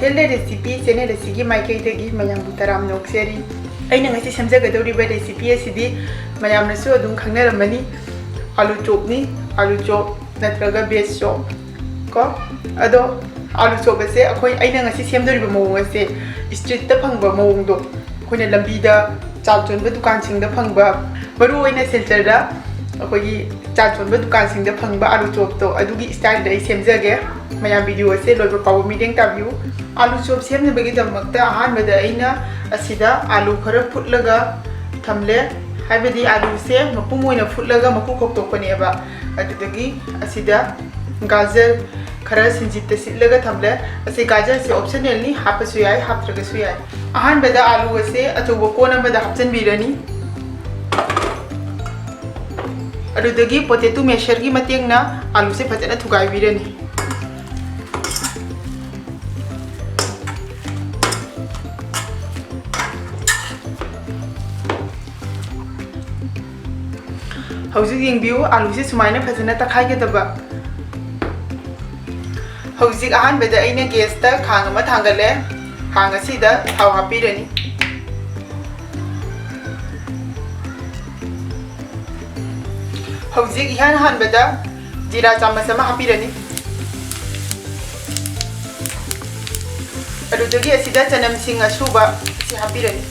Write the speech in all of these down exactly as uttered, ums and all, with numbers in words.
Healthy recipe channel ꯑꯁꯤꯒꯤ ꯃꯥꯏꯀꯩꯗꯒꯤ ꯃꯌꯥꯝꯕꯨ ꯇꯔꯥꯝꯅ ꯑꯣꯛꯆꯔꯤ꯫ ꯑꯩꯅ ꯉꯁꯤ ꯁꯦꯝꯖꯒꯗꯧꯔꯤꯕ ꯔꯦꯁꯤꯄꯤ ꯑꯁꯤꯗꯤ ꯃꯌꯥꯝꯅꯁꯨ ꯑꯗꯨꯝ ꯈꯪꯅꯔꯝꯃꯅꯤ, ꯑꯥꯂꯨ ꯆꯣꯞꯅꯤ꯫ ꯑꯥꯂꯨ ꯆꯣꯞ ꯅꯠꯇ꯭ꯔꯒ ꯕꯦꯖ ꯆꯣꯞ ꯀꯣ꯫ ꯑꯗꯣ ꯑꯥꯂꯨ ꯆꯣꯞ ꯑꯁꯦ ꯑꯩꯈꯣꯏ, ꯑꯩꯅ ꯉꯁꯤ ꯁꯦꯝꯗꯧꯔꯤꯕ ꯃꯑꯣꯡ ꯑꯁꯦ ꯁ꯭ꯇ꯭ꯔꯤꯠꯇ ꯐꯪꯕ ꯃꯑꯣꯡꯗꯣ, ꯑꯩꯈꯣꯏꯅ ꯂꯝꯕꯤꯗ ꯆꯥ ꯌꯣꯟꯕ ꯗꯨꯀꯥꯟꯁꯤꯡꯗ ꯐꯪꯕ, ꯃꯔꯨ ꯑꯣꯏꯅ ꯁꯤꯜꯆꯔꯗ ꯑꯩꯈꯣꯏꯒꯤ ꯆꯥ ꯌꯣꯟꯕ ꯗꯨꯀꯥꯟꯁꯤꯡꯗ ꯐꯪꯕ ꯑꯥꯂꯨ ꯆꯣꯞꯇꯣ, ꯑꯗꯨꯒꯤ ꯁ꯭ꯇꯥꯏꯜꯗ ꯑꯩ ꯁꯦꯝꯖꯒꯦ꯫ ꯃꯌꯥꯝ ꯚꯤꯗꯤꯑꯣ ꯑꯁꯦ ꯂꯣꯏꯕ ꯐꯥꯎꯕ ꯃꯤꯠꯌꯦꯡ ꯇꯥꯕꯤꯌꯨ꯫ ꯑꯥꯂꯨ ꯆꯣꯞ ꯁꯦꯝꯅꯕꯒꯤꯗꯃꯛꯇ ꯑꯍꯥꯟꯕꯗ ꯑꯩꯅ ꯑꯁꯤꯗ ꯑꯥꯂꯨ ꯈꯔ ꯐꯨꯠꯂꯒ ꯊꯝꯂꯦ, ꯍꯥꯏꯕꯗꯤ ꯑꯥꯂꯨꯁꯦ ꯃꯄꯨꯝ ꯑꯣꯏꯅ ꯐꯨꯠꯂꯒ ꯃꯀꯨ ꯈꯣꯛꯇꯣꯛꯄꯅꯦꯕ꯫ ꯑꯗꯨꯗꯒꯤ ꯑꯁꯤꯗ ꯒꯥꯖꯔ ꯈꯔ ꯁꯤꯡꯖꯤꯠꯇ ꯁꯤꯠꯂꯒ ꯊꯝꯂꯦ꯫ ꯑꯁꯤ ꯒꯥꯖꯔꯁꯦ ꯑꯣꯞꯁꯅꯦꯜꯅꯤ, ꯍꯥꯞꯄꯁꯨ ꯌꯥꯏ, ꯍꯥꯞꯇ꯭ꯔꯒꯁꯨ ꯌꯥꯏ꯫ ꯑꯍꯥꯟꯕꯗ ꯑꯥꯂꯨ ꯑꯁꯦ ꯑꯆꯧꯕ ꯀꯣꯟ ꯑꯃꯗ ꯍꯥꯞꯆꯤꯟꯕꯤꯔꯅꯤ꯫ ꯑꯗꯨꯗꯒꯤ ꯄꯣꯇꯦꯇꯣ ꯃꯦꯁꯔꯒꯤ ꯃꯇꯦꯡꯅ ꯑꯥꯂꯨꯁꯦ ꯐꯖꯅ ꯊꯨꯒꯥꯏꯕꯤꯔꯅꯤ꯫ ꯍꯧꯖꯤꯛ ꯌꯦꯡꯕꯤꯌꯨ, ꯑꯥꯂꯨꯁꯦ ꯁꯨꯃꯥꯏꯅ ꯐꯖꯅ ꯇꯛꯈꯥꯏꯒꯗꯕ꯫ ꯍꯧꯖꯤꯛ ꯑꯍꯥꯟꯕꯗ ꯑꯩꯅ ꯒꯦꯁꯇ ꯈꯥꯡ ꯑꯃ ꯊꯥꯡꯒꯠꯂꯦ꯫ ꯈꯥꯡ ꯑꯁꯤꯗ ꯊꯥꯎ ꯍꯥꯞꯄꯤꯔꯅꯤ꯫ ꯍꯧꯖꯤꯛ ꯏꯍꯥꯟ ꯍꯥꯟꯕꯗ ꯖꯤꯔꯥ ꯆꯥꯃꯁ ꯑꯃ ꯍꯥꯞꯄꯤꯔꯅꯤ꯫ ꯑꯗꯨꯗꯒꯤ ꯑꯁꯤꯗ ꯆꯅꯝꯁꯤꯡ ꯑꯁꯨꯕ ꯑꯁꯤ ꯍꯥꯞꯄꯤꯔꯅꯤ꯫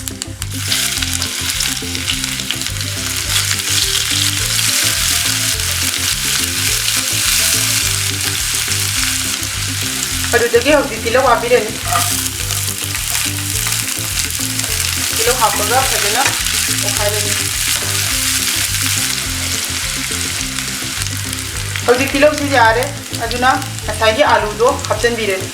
ꯑꯗꯨꯗꯒꯤ ꯍꯧꯖꯤꯛ ꯇꯤꯜꯍꯧ ꯍꯥꯞꯄꯤꯔꯅꯤ꯫ ꯇꯤꯜꯍꯧ ꯍꯥꯞꯄꯒ ꯐꯖꯅ ꯑꯣꯠꯈꯥꯏꯔꯅꯤ꯫ ꯍꯧꯖꯤꯛ ꯇꯤꯜꯍꯧꯁꯤ ꯌꯥꯔꯦ, ꯑꯗꯨꯅ ꯉꯁꯥꯏꯒꯤ ꯑꯥꯂꯨꯗꯣ ꯍꯥꯞꯆꯤꯟꯕꯤꯔꯅꯤ꯫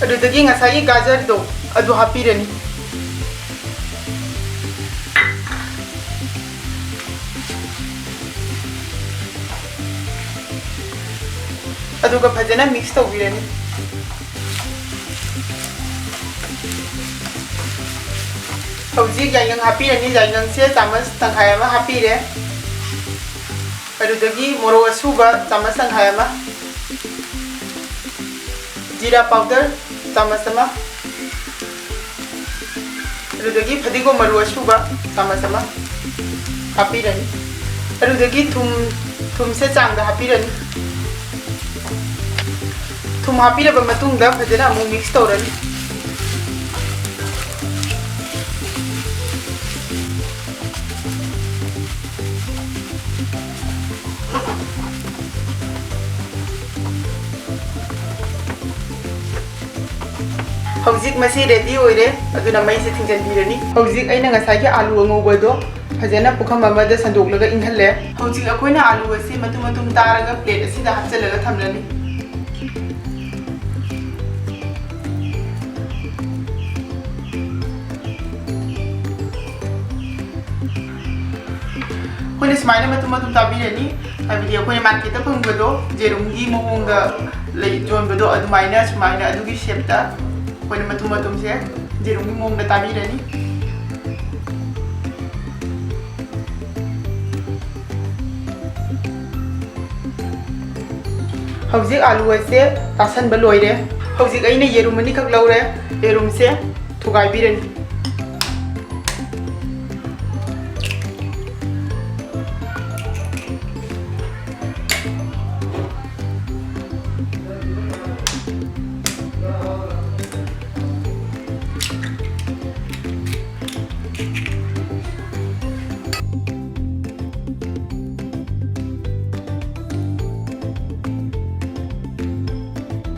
ꯑꯗꯨꯗꯒꯤ ꯉꯁꯥꯏꯒꯤ ꯒꯥꯖꯔꯗꯣ ꯑꯗꯨ ꯍꯥꯞꯄꯤꯔꯅꯤ꯫ ꯑꯗꯨꯒ ꯐꯖꯅ ꯃꯤꯛꯁ ꯇꯧꯕꯤꯔꯅꯤ꯫ ꯍꯧꯖꯤꯛ ꯌꯥꯏꯉꯪ ꯍꯥꯞꯄꯤꯔꯅꯤ꯫ ꯌꯥꯏꯉꯪꯁꯦ ꯆꯥꯃꯁ ꯇꯪꯈꯥꯏ ꯑꯃ ꯍꯥꯞꯄꯤꯔꯦ꯫ ꯑꯗꯨꯗꯒꯤ ꯃꯣꯔꯣꯛ ꯑꯁꯨꯕ ꯆꯥꯃꯁ ꯇꯪꯈꯥꯏ ꯑꯃ, ꯖꯤꯔꯥ powder ꯆꯥꯃꯁ ꯑꯃ, ꯑꯗꯨꯗꯒꯤ ꯐꯗꯤꯒꯣꯝ ꯃꯔꯨ ꯑꯁꯨꯕ ꯆꯥꯃꯁ ꯑꯃ ꯍꯥꯞꯄꯤꯔꯅꯤ꯫ ꯑꯗꯨꯗꯒꯤ ꯊꯨꯝ, ꯊꯨꯝꯁꯦ ꯆꯥꯡꯗ ꯍꯥꯞꯄꯤꯔꯅꯤ꯫ ꯊꯨꯝ ꯍꯥꯞꯄꯤꯔꯕ ꯃꯇꯨꯡꯗ ꯐꯖꯅ ꯑꯃꯨꯛ mix ꯇꯧꯔꯅꯤ꯫ ꯍꯧꯖꯤꯛ ꯃꯁꯤ ready ꯑꯣꯏꯔꯦ, ꯑꯗꯨꯅ ꯃꯩꯁꯦ ꯊꯤꯡꯖꯤꯟꯕꯤꯔꯅꯤ꯫ ꯍꯧꯖꯤꯛ ꯑꯩꯅ ꯉꯁꯥꯏꯒꯤ ꯑꯥꯂꯨ ꯑꯉꯧꯕꯗꯣ ꯐꯖꯅ ꯄꯨꯈꯝ ꯑꯃꯗ ꯁꯟꯗꯣꯛꯂꯒ ꯏꯪꯍꯜꯂꯦ꯫ ꯍꯧꯖꯤꯛ ꯑꯩꯈꯣꯏꯅ ꯑꯥꯂꯨ ꯑꯁꯤ ꯃꯇꯨꯝ ꯃꯇꯨꯝ ꯇꯥꯔꯒ plate ꯑꯁꯤꯗ ꯍꯥꯞꯆꯤꯜꯂꯒ ꯊꯝꯂꯅꯤ꯫ ꯑꯩꯈꯣꯏꯅ ꯁꯨꯃꯥꯏꯅ ꯃꯇꯨꯝ ꯃꯇꯨꯝ ꯇꯥꯕꯤꯔꯅꯤ, ꯍꯥꯏꯕꯗꯤ ꯑꯩꯈꯣꯏꯅ marketꯇ ꯐꯪꯕꯗꯣ, ꯌꯦꯔꯨꯝꯒꯤ ꯃꯑꯣꯡꯗ ꯂꯩ ꯌꯣꯟꯕꯗꯣ, ꯑꯗꯨꯃꯥꯏꯅ, ꯁꯨꯃꯥꯏꯅ ꯑꯗꯨꯒꯤ shapeꯇ ꯑꯩꯈꯣꯏꯅ ꯃꯇꯨꯝ ꯃꯇꯨꯝꯁꯦ ꯌꯦꯔꯨꯝꯒꯤ ꯃꯑꯣꯡꯗ ꯇꯥꯕꯤꯔꯅꯤ꯫ ꯍꯧꯖꯤꯛ ꯑꯥꯂꯨ ꯑꯁꯦ ꯇꯥꯁꯟꯕ ꯂꯣꯏꯔꯦ꯫ ꯍꯧꯖꯤꯛ ꯑꯩꯅ ꯌꯦꯔꯨꯝ ꯑꯅꯤꯈꯛ ꯂꯧꯔꯦ, ꯌꯦꯔꯨꯝꯁꯦ ꯊꯨꯒꯥꯏꯕꯤꯔꯅꯤ꯫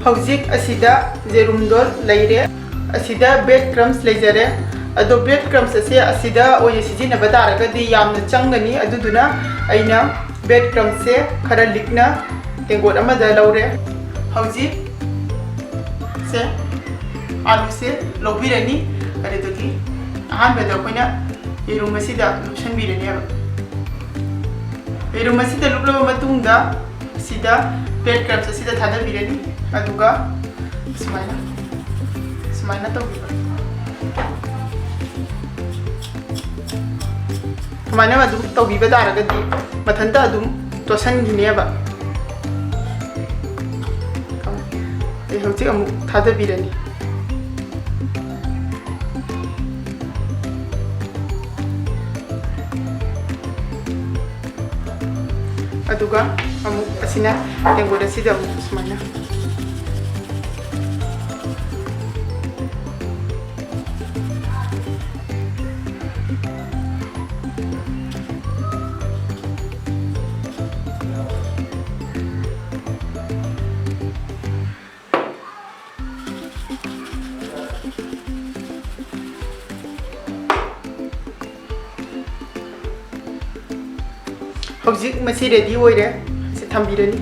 ꯍꯧꯖꯤꯛ ꯑꯁꯤꯗ ꯌꯦꯔꯨꯝꯗꯣ ꯂꯩꯔꯦ꯫ ꯑꯁꯤꯗ bread crumbs ꯂꯩꯖꯔꯦ꯫ ꯑꯗꯣ bread crumbs ꯑꯁꯦ ꯑꯁꯤꯗ ꯑꯣꯏꯅ ꯁꯤꯖꯤꯟꯅꯕ ꯇꯥꯔꯒꯗꯤ ꯌꯥꯝꯅ ꯆꯪꯒꯅꯤ, ꯑꯗꯨꯗꯨꯅ ꯑꯩꯅ bread crumbsꯁꯦ ꯈꯔ ꯂꯤꯛꯅ ꯇꯦꯡꯀꯣꯠ ꯑꯃꯗ ꯂꯧꯔꯦ꯫ ꯍꯧꯖꯤꯛ ꯁꯦ ꯑꯥꯂꯨꯁꯦ ꯂꯧꯕꯤꯔꯅꯤ꯫ ꯑꯗꯨꯗꯒꯤ ꯑꯍꯥꯟꯕꯗ ꯑꯩꯈꯣꯏꯅ ꯌꯦꯔꯨꯝ ꯑꯁꯤꯗ ꯂꯨꯞꯁꯟꯕꯤꯔꯅꯦꯕ꯫ ꯌꯦꯔꯨꯝ ꯑꯁꯤꯗ ꯂꯨꯞꯂꯕ ꯃꯇꯨꯡꯗ, ꯁꯤꯗ bread crumbs ꯑꯁꯤꯗ ꯊꯥꯗꯕꯤꯔꯅꯤ꯫ ꯑꯗꯨꯒ ꯁꯨꯃꯥꯏꯅ, ꯁꯨꯃꯥꯏꯅ ꯇꯧꯕꯤꯕ꯫ ꯁꯨꯃꯥꯏꯅ ꯑꯗꯨꯝ ꯇꯧꯕꯤꯕ ꯇꯥꯔꯒꯗꯤ ꯃꯊꯟꯇ ꯑꯗꯨꯝ ꯇꯣꯠꯁꯟꯈꯤꯅꯦꯕ꯫ ꯑꯩ ꯍꯧꯖꯤꯛ ꯑꯃꯨꯛ ꯊꯥꯗꯕꯤꯔꯅꯤ꯫ ꯑꯗꯨꯒ ꯑꯃꯨꯛ ꯑꯁꯤꯅ ꯇꯦꯡꯀꯣꯠ ꯑꯁꯤꯗ ꯑꯃꯨꯛ ꯁꯨꯃꯥꯏꯅ꯫ ꯍꯧꯖꯤꯛ ꯃꯁꯤ ꯔꯦꯗꯤ ꯑꯣꯏꯔꯦ꯫ ꯁꯤ ꯊꯝꯕꯤꯔꯅꯤ꯫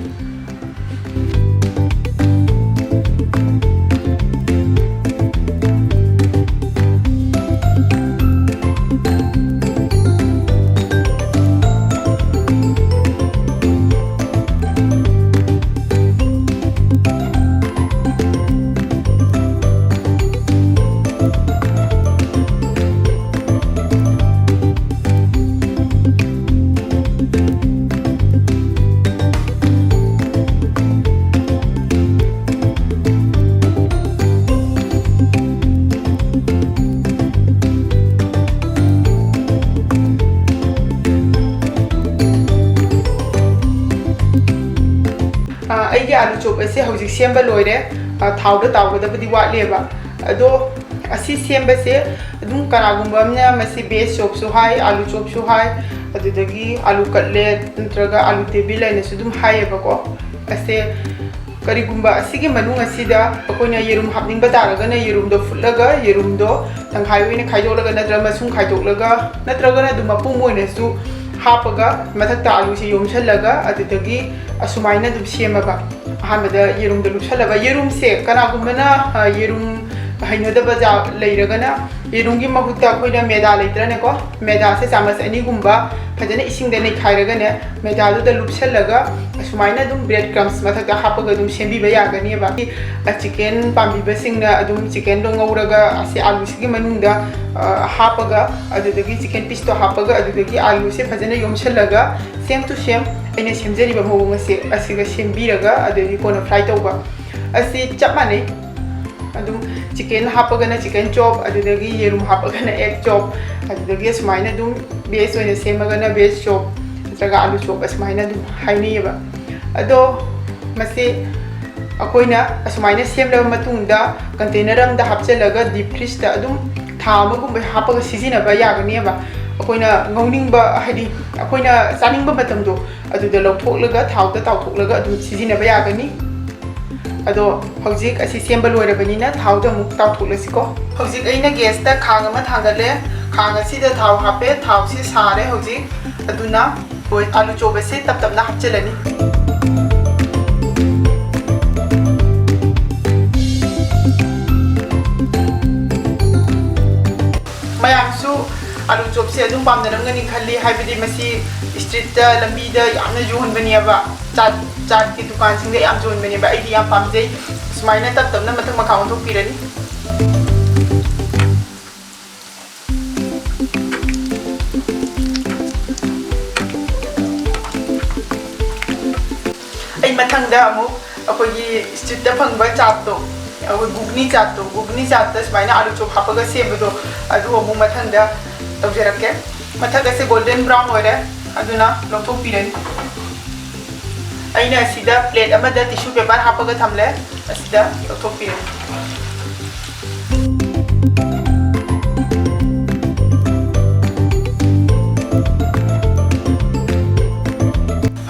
ꯑ, ꯑꯩꯒꯤ ꯑꯥꯂꯨ ꯆꯣꯞ ꯑꯁꯦ ꯍꯧꯖꯤꯛ ꯁꯦꯝꯕ ꯂꯣꯏꯔꯦ꯫ ꯑ, ꯊꯥꯎꯗ ꯇꯥꯎꯒꯗꯕꯗꯤ ꯋꯥꯠꯂꯤꯑꯕ꯫ ꯑꯗꯣ ꯑꯁꯤ ꯁꯦꯝꯕꯁꯦ ꯑꯗꯨꯝ ꯀꯅꯥꯒꯨꯝꯕ ꯑꯃꯅ ꯃꯁꯤ ꯕꯦꯖ ꯆꯣꯞꯁꯨ ꯍꯥꯏ, ꯑꯥꯂꯨ ꯆꯣꯞꯁꯨ ꯍꯥꯏ, ꯑꯗꯨꯗꯒꯤ ꯑꯥꯂꯨ ꯀꯠꯂꯦꯠ ꯅꯠꯇ꯭ꯔꯒ ꯑꯥꯂꯨ ꯇꯦꯕꯤꯜ ꯍꯥꯏꯅꯁꯨ ꯑꯗꯨꯝ ꯍꯥꯏꯌꯦꯕꯀꯣ꯫ ꯑꯁꯦ ꯀꯔꯤꯒꯨꯝꯕ ꯑꯁꯤꯒꯤ ꯃꯅꯨꯡ ꯑꯁꯤꯗ ꯑꯩꯈꯣꯏꯅ ꯌꯦꯔꯨꯝ ꯍꯥꯞꯅꯤꯡꯕ ꯇꯥꯔꯒꯅ ꯌꯦꯔꯨꯝꯗꯣ ꯐꯨꯠꯂꯒ ꯌꯦꯔꯨꯝꯗꯣ ꯇꯪꯈꯥꯏ ꯑꯣꯏꯅ ꯈꯥꯏꯗꯣꯛꯂꯒ ꯅꯠꯇ꯭ꯔꯒ ꯃꯁꯨꯡ ꯈꯥꯏꯗꯣꯛꯂꯒ ꯅꯠꯇ꯭ꯔꯒꯅ ꯑꯗꯨꯝ ꯃꯄꯨꯝ ꯑꯣꯏꯅꯁꯨ ꯍꯥꯞꯄꯒ ꯃꯊꯛꯇ ꯑꯥꯂꯨꯁꯦ ꯌꯣꯝꯁꯜꯂꯒ ꯑꯗꯨꯗꯒꯤ ꯑꯁꯨꯃꯥꯏꯅ ꯑꯗꯨꯝ ꯁꯦꯝꯃꯒ ꯑꯍꯥꯟꯕꯗ ꯌꯦꯔꯨꯝꯗꯣ ꯂꯨꯞꯁꯜꯂꯕ꯫ ꯌꯦꯔꯨꯝꯁꯦ ꯀꯅꯥꯒꯨꯝꯕꯅ, ꯑ, ꯌꯦꯔꯨꯝ ꯍꯩꯅꯗꯕ ꯖꯥ-, ꯂꯩꯔꯒꯅ ꯌꯦꯔꯨꯝꯒꯤ ꯃꯍꯨꯠꯇ ꯑꯩꯈꯣꯏꯅ ꯃꯦꯗꯥ ꯂꯩꯇ꯭ꯔꯅꯦꯀꯣ, ꯃꯦꯗꯥꯁꯦ ꯆꯥꯃꯁ ꯑꯅꯤꯒꯨꯝꯕ ꯐꯖꯅ ꯏꯁꯤꯡꯗ ꯅꯩꯈꯥꯏꯔꯒꯅꯦ, ꯃꯦꯗꯥꯗꯨꯗ ꯂꯨꯞꯁꯜꯂꯒ ꯑꯁꯨꯃꯥꯏꯅ ꯑꯗꯨꯝ ꯕ꯭ꯔꯦꯗ ꯀ꯭ꯔꯝꯁ ꯃꯊꯛꯇ ꯍꯥꯞꯄꯒ ꯑꯗꯨꯝ ꯁꯦꯝꯕꯤꯕ ꯌꯥꯒꯅꯦꯕ꯫ ꯑ, ꯆꯤꯀꯦꯟ ꯄꯥꯝꯕꯤꯕꯁꯤꯡꯅ ꯑꯗꯨꯝ ꯆꯤꯀꯦꯟꯗꯣ ꯉꯧꯔꯒ ꯑꯁꯤ ꯑꯥꯂꯨꯁꯤꯒꯤ ꯃꯅꯨꯡꯗ, ꯑ, ꯍꯥꯞꯄꯒ, ꯑꯗꯨꯗꯒꯤ ꯆꯤꯀꯦꯟ ꯄꯤꯁꯇꯣ ꯍꯥꯞꯄꯒ, ꯑꯗꯨꯗꯒꯤ ꯑꯥꯂꯨꯁꯦ ꯐꯖꯅ ꯌꯣꯝꯁꯜꯂꯒ, same to same ꯑꯩꯅ ꯁꯦꯝꯖꯔꯤꯕ ꯃꯑꯣꯡ ꯑꯁꯦ ꯑꯁꯤꯒ ꯁꯦꯝꯕꯤꯔꯒ, ꯑꯗꯨꯗꯒꯤ ꯀꯣꯟꯅ ꯐ꯭ꯔꯥꯏ ꯇꯧꯕ ꯑꯁꯤ ꯆꯞ ꯃꯥꯟꯅꯩ꯫ ꯑꯗꯨꯝ ꯆꯤꯀꯦꯟ ꯍꯥꯞꯄꯒꯅ ꯆꯤꯀꯦꯟ ꯆꯣꯞ, ꯑꯗꯨꯗꯒꯤ ꯌꯦꯔꯨꯝ ꯍꯥꯞꯄꯒꯅ ꯑꯦꯒ ꯆꯣꯞ, ꯑꯗꯨꯗꯒꯤ ꯑꯁꯨꯃꯥꯏꯅ ꯑꯗꯨꯝ ꯚꯦꯖ ꯑꯣꯏꯅ ꯁꯦꯝꯃꯒꯅ ꯚꯦꯖ ꯆꯣꯞ ꯅꯠꯇ꯭ꯔꯒ ꯑꯥꯂꯨ ꯆꯣꯞ ꯑꯁꯨꯃꯥꯏꯅ ꯑꯗꯨꯝ ꯍꯥꯏꯅꯩꯌꯦꯕ꯫ ꯑꯗꯣ ꯃꯁꯤ ꯑꯩꯈꯣꯏꯅ ꯑꯁꯨꯃꯥꯏꯅ ꯁꯦꯝꯂꯕ ꯃꯇꯨꯡꯗ ꯀꯟꯇꯦꯅꯔ ꯑꯃꯗ ꯍꯥꯞꯆꯤꯜꯂꯒ ꯗꯤꯞ ꯐ꯭ꯔꯤꯖꯇ ꯑꯗꯨꯝ ꯊꯥ ꯑꯃꯒꯨꯝꯕ ꯍꯥꯞꯄꯒ ꯁꯤꯖꯤꯟꯅꯕ ꯌꯥꯒꯅꯦꯕ꯫ ꯑꯩꯈꯣꯏꯅ ꯉꯧꯅꯤꯡꯕ, ꯍꯥꯏꯗꯤ ꯑꯩꯈꯣꯏꯅ ꯆꯥꯅꯤꯡꯕ ꯃꯇꯝꯗꯣ ꯑꯗꯨꯗ ꯂꯧꯊꯣꯛꯂꯒ ꯊꯥꯎꯗ ꯇꯥꯎꯊꯣꯛꯂꯒ ꯑꯗꯨꯝ ꯁꯤꯖꯤꯟꯅꯕ ꯌꯥꯒꯅꯤ꯫ ꯑꯗꯣ ꯍꯧꯖꯤꯛ ꯑꯁꯤ ꯁꯦꯝꯕ ꯂꯣꯏꯔꯕꯅꯤꯅ ꯊꯥꯎꯗ ꯑꯃꯨꯛ ꯇꯥꯎꯊꯣꯛꯂꯁꯤꯀꯣ꯫ ꯍꯧꯖꯤꯛ ꯑꯩꯅ ꯒꯦꯁꯇ ꯈꯥꯡ ꯑꯃ ꯊꯥꯡꯒꯠꯂꯦ꯫ ꯈꯥꯡ ꯑꯁꯤꯗ ꯊꯥꯎ ꯍꯥꯞꯄꯦ꯫ ꯊꯥꯎꯁꯤ ꯁꯥꯔꯦ ꯍꯧꯖꯤꯛ꯫ ꯑꯗꯨꯅ ꯑꯥꯂꯨ ꯆꯣꯞ ꯑꯁꯤ ꯇꯞ ꯇꯞꯅ ꯍꯥꯞꯆꯤꯜꯂꯅꯤ꯫ ꯃꯌꯥꯝꯁꯨ ꯑꯥꯂꯨ ꯆꯣꯞꯁꯦ ꯑꯗꯨꯝ ꯄꯥꯝꯅꯔꯝꯒꯅꯤ ꯈꯜꯂꯤ, ꯍꯥꯏꯕꯗꯤ ꯃꯁꯤ ꯁ꯭ꯇ꯭ꯔꯤꯠꯇ, ꯂꯝꯕꯤꯗ ꯌꯥꯝꯅ ꯌꯣꯟꯕꯅꯦꯕ, ꯆꯥꯠ, ꯆꯥꯠꯀꯤ ꯗꯨꯀꯥꯟꯁꯤꯡꯗ ꯌꯥꯝ ꯌꯣꯟꯕꯅꯦꯕ꯫ ꯑꯩꯗꯤ ꯌꯥꯝ ꯄꯥꯝꯖꯩ꯫ ꯁꯨꯃꯥꯏꯅ ꯇꯞ ꯇꯞꯅ ꯃꯊꯛ ꯃꯈꯥ ꯑꯣꯟꯊꯣꯛꯄꯤꯔꯅꯤ꯫ ꯑꯩ ꯃꯊꯪꯗ ꯑꯃꯨꯛ ꯑꯩꯈꯣꯏꯒꯤ ꯁ꯭ꯇ꯭ꯔꯤꯠꯇ ꯐꯪꯕ ꯆꯥꯠꯇꯣ, ꯑꯩꯈꯣꯏ ꯒꯨꯒꯅꯤ ꯆꯥꯠꯇꯣ, ꯒꯨꯒꯅꯤ ꯆꯥꯠꯇ ꯁꯨꯃꯥꯏꯅ ꯑꯥꯂꯨ ꯆꯣꯞ ꯍꯥꯞꯄꯒ ꯁꯦꯝꯕꯗꯣ, ꯑꯗꯨ ꯑꯃꯨꯛ ꯃꯊꯪꯗ ꯇꯧꯖꯔꯛꯀꯦ꯫ ꯃꯊꯛ ꯑꯁꯦ ꯒꯣꯜꯗꯟ ꯕ꯭ꯔꯥꯎꯟ ꯑꯣꯏꯔꯦ, ꯑꯗꯨꯅ ꯂꯧꯊꯣꯛꯄꯤꯔꯅꯤ꯫ ꯑꯩꯅ ꯑꯁꯤꯗ ꯄ꯭ꯂꯦꯠ ꯑꯃꯗ ꯇꯤꯁꯨ ꯄꯦꯄꯔ ꯍꯥꯞꯄꯒ ꯊꯝꯂꯦ, ꯑꯁꯤꯗ ꯂꯧꯊꯣꯛꯄꯤꯔꯅꯤ꯫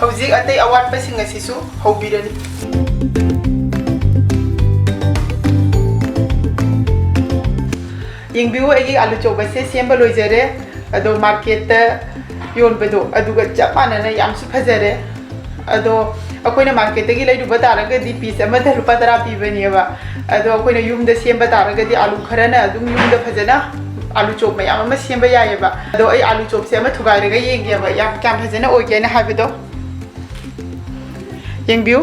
ꯍꯧꯖꯤꯛ ꯑꯇꯩ ꯑꯋꯥꯠꯄꯁꯤꯡ ꯑꯁꯤꯁꯨ ꯍꯧꯕꯤꯔꯅꯤ꯫ ꯌꯦꯡꯕꯤꯌꯨ, ꯑꯩꯒꯤ ꯑꯥꯂꯨ ꯆꯣꯞ ꯑꯁꯦ ꯁꯦꯝꯕ ꯂꯣꯏꯖꯔꯦ꯫ ꯑꯗꯣ ꯃꯥꯔꯀꯦꯠꯇ ꯌꯣꯟꯕꯗꯣ ꯑꯗꯨꯒ ꯆꯞ ꯃꯥꯟꯅꯅ ꯌꯥꯝꯁꯨ ꯐꯖꯔꯦ꯫ ꯑꯗꯣ ꯑꯩꯈꯣꯏꯅ ꯃꯥꯔꯀꯦꯠꯇꯒꯤ ꯂꯩꯔꯨꯕ ꯇꯥꯔꯒꯗꯤ ꯄꯤꯁ ꯑꯃꯗ ꯂꯨꯄꯥ ꯇꯔꯥ ꯄꯤꯕꯅꯦꯕ꯫ ꯑꯗꯣ ꯑꯩꯈꯣꯏꯅ ꯌꯨꯝꯗ ꯁꯦꯝꯕ ꯇꯥꯔꯒꯗꯤ ꯑꯥꯂꯨ ꯈꯔꯅ ꯑꯗꯨꯝ ꯌꯨꯝꯗ ꯐꯖꯅ ꯑꯥꯂꯨ ꯆꯣꯞ ꯃꯌꯥꯝ ꯑꯃ ꯁꯦꯝꯕ ꯌꯥꯏꯑꯕ꯫ ꯑꯗꯣ ꯑꯩ ꯑꯥꯂꯨ ꯆꯣꯞꯁꯦ ꯑꯃ ꯊꯨꯒꯥꯏꯔꯒ ꯌꯦꯡꯒꯦꯕ, ꯌꯥꯝ ꯀꯌꯥꯝ ꯐꯖꯅ ꯑꯣꯏꯒꯦꯅ ꯍꯥꯏꯕꯗꯣ꯫ ꯌꯦꯡꯕꯤꯌꯨ,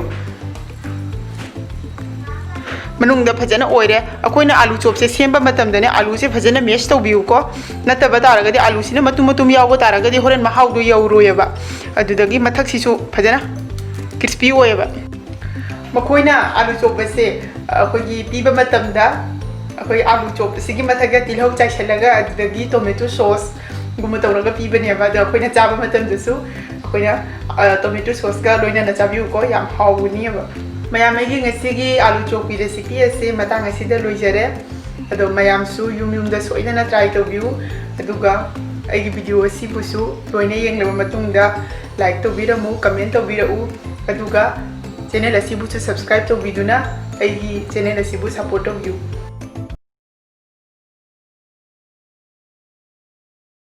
ꯃꯅꯨꯡꯗ ꯐꯖꯅ ꯑꯣꯏꯔꯦ꯫ ꯑꯩꯈꯣꯏꯅ ꯑꯥꯂꯨ ꯆꯣꯞꯁꯦ ꯁꯦꯝꯕ ꯃꯇꯝꯗꯅꯦ, ꯑꯥꯂꯨꯁꯦ ꯐꯖꯅ ꯃꯦꯁ ꯇꯧꯕꯤꯌꯨꯀꯣ꯫ ꯅꯠꯇꯕ ꯇꯥꯔꯒꯗꯤ, ꯑꯥꯂꯨꯁꯤꯅ ꯃꯇꯨꯝ ꯃꯇꯨꯝ ꯌꯥꯎꯕ ꯇꯥꯔꯒꯗꯤ ꯍꯣꯔꯦꯟ ꯃꯍꯥꯎꯗꯣ ꯌꯧꯔꯣꯏꯑꯕ꯫ ꯑꯗꯨꯗꯒꯤ ꯃꯊꯛꯁꯤꯁꯨ ꯐꯖꯅ ꯀ꯭ꯔꯤꯁꯄꯤ ꯑꯣꯏꯌꯦꯕ꯫ ꯃꯈꯣꯏꯅ ꯑꯥꯂꯨ ꯆꯣꯞ ꯑꯁꯦ ꯑꯩꯈꯣꯏꯒꯤ ꯄꯤꯕ ꯃꯇꯝꯗ, ꯑꯩꯈꯣꯏ ꯑꯥꯂꯨ ꯆꯣꯞ ꯑꯁꯤꯒꯤ ꯃꯊꯛꯇ ꯇꯤꯜꯍꯧ ꯆꯥꯏꯁꯤꯜꯂꯒ, ꯑꯗꯨꯗꯒꯤ ꯇꯣꯃꯦꯇꯣ ꯁꯣꯁꯒꯨꯝꯕ ꯇꯧꯔꯒ ꯄꯤꯕꯅꯦꯕ꯫ ꯑꯗꯣ ꯑꯩꯈꯣꯏꯅ ꯆꯥꯕ ꯃꯇꯝꯗꯁꯨ ꯑꯩꯈꯣꯏꯅ, ꯑ, ꯇꯣꯃꯦꯇꯣ ꯁꯣꯁꯀ ꯂꯣꯏꯅꯅ ꯆꯥꯕꯤꯌꯨꯀꯣ, ꯌꯥꯝ ꯍꯥꯎꯕꯅꯦꯕ꯫ ꯃꯌꯥꯝ, ꯑꯩꯒꯤ ꯉꯁꯤꯒꯤ ꯑꯥꯂꯨ ꯆꯣꯞꯀꯤ recipe ꯑꯁꯦ ꯃꯇꯥꯡ ꯑꯁꯤꯗ ꯂꯣꯏꯖꯔꯦ꯫ ꯑꯗꯣ ꯃꯌꯥꯝꯁꯨ ꯌꯨꯝ ꯌꯨꯝꯗ ꯁꯣꯏꯗꯅ try ꯇꯧꯕꯤꯌꯨ꯫ ꯑꯗꯨꯒ ꯑꯩꯒꯤ video ꯑꯁꯤꯕꯨꯁꯨ ꯂꯣꯏꯅ ꯌꯦꯡꯂꯕ ꯃꯇꯨꯡꯗ like ꯇꯧꯕꯤꯔꯝꯃꯨ, comment ꯇꯧꯕꯤꯔꯛꯎ꯫ ꯑꯗꯨꯒ channel ꯑꯁꯤꯕꯨꯁꯨ subscribe ꯇꯧꯕꯤꯗꯨꯅ ꯑꯩꯒꯤ channel ꯑꯁꯤꯕꯨ support ꯇꯧꯕꯤꯌꯨ꯫